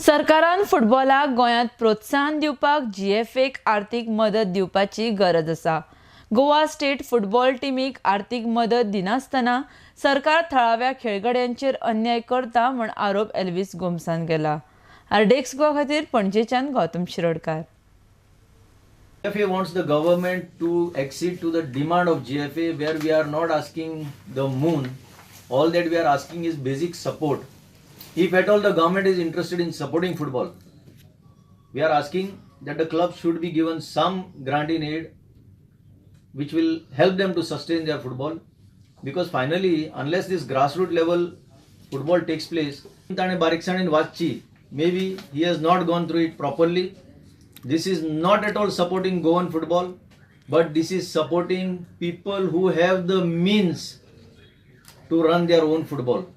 सरकारान फुटबॉलाक गोंयांत प्रोत्साहन दिवपाक जीएफएक आर्थीक मदत दिवपाची गरज आसा. गोवा स्टेट फुटबॉल टिमीक आर्थीक मदत दिनासतना सरकार थळाव्या खेळगड्यांचेर अन्याय करता म्हूण आरोप एल्वीस गोम्सान केला. आरडीएक्स गोवा खातीर पणजेच्यान Gautam Shirodkar. GFA wants the government to accede to the demand of GFA, where we are not asking the moon. All that we are asking is basic support. If at all the government is interested in supporting football, we are asking that the club should be given some grant in aid which will help them to sustain their football. Because finally, unless this grassroots level football takes place, ताणें बारीकसाणेन वाचची. Maybe he has not gone through it properly. This is not at all supporting Goan football, but this is supporting people who have the means to run their own football.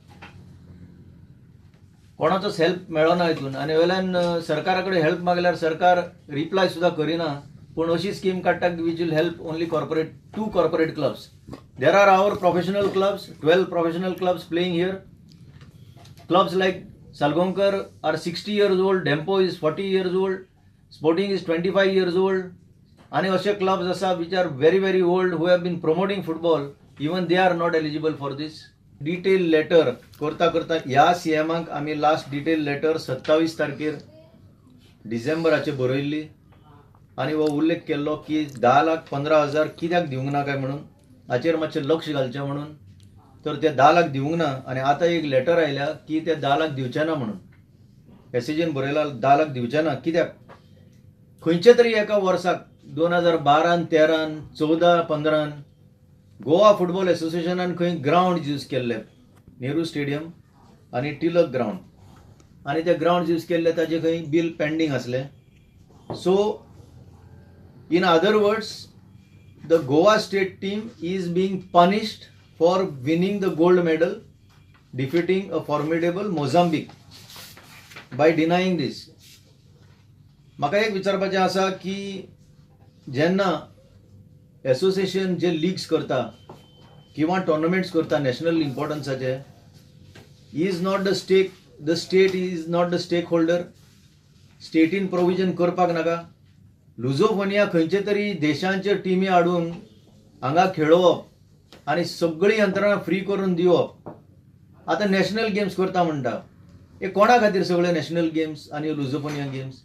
कोणाचोच help मेळना हितून आनी वयल्यान सरकारा कडेन help मागल्यार सरकार reply सुद्दां करिना, पूण अशी स्कीम काडटा which will help only corporate, two corporate clubs. There are our professional clubs, 12 professional clubs playing here. Clubs like Salgaonkar are 60 years old, Dempo is 40 years old, Sporting is 25 years old. आणि असे clubs आसा which are very very old, who have been promoting football, even they are not eligible for this. Detail letter करता करता ह्या सीएमाक आमी last detail letter 27 तारखेर डिसेंबराचे बरयल्ली आनी हो उल्लेख केल्लो की 10,15,000 कित्याक दिवंक ना काय म्हणून, हाचेर मातशें लक्ष घालचें म्हणून. तर ते 10 लाख दिवंक ना आनी आतां एक लेटर आयल्या की ते 10 लाख दिवचे ना म्हणून. एसएजीन बरयला 10 लाख दिवचे ना कित्याक? खंयचे तरी एका वर्साक 2012न, 13न, 14, 15न गोवा फुटबॉल एसोसिएशनान खंय ग्रावंड यूज केल्ले, नेहरू स्टेडियम आनी टिलक ग्रावंड, आनी ते ग्रावंड यूज केल्ले ताजे खंय बील पेंडींग आसलें. So in other words, the Goa state team is being punished for winning the gold medal, defeating a formidable Mozambique, by denying this. म्हाका एक विचारपाचें आसा की जेन्ना एसोसिएशन जे लिग्स करता किंवा टोर्नामेंट्स करता national इम्पॉर्टन्साचे, is not the stake the state is not the stake holder? स्टेटीन provision करपाक नाका? लुझोफोनिया खंयचे तरी देशांचे टिमी हाडून हांगा खेळोवप आनी सगळी यंत्रणा फ्री करून दिवप. आतां नॅशनल गेम्स करता म्हणटा, हे कोणा खातीर सगळे नॅशनल गेम्स आनी लुझोफोनिया गेम्स?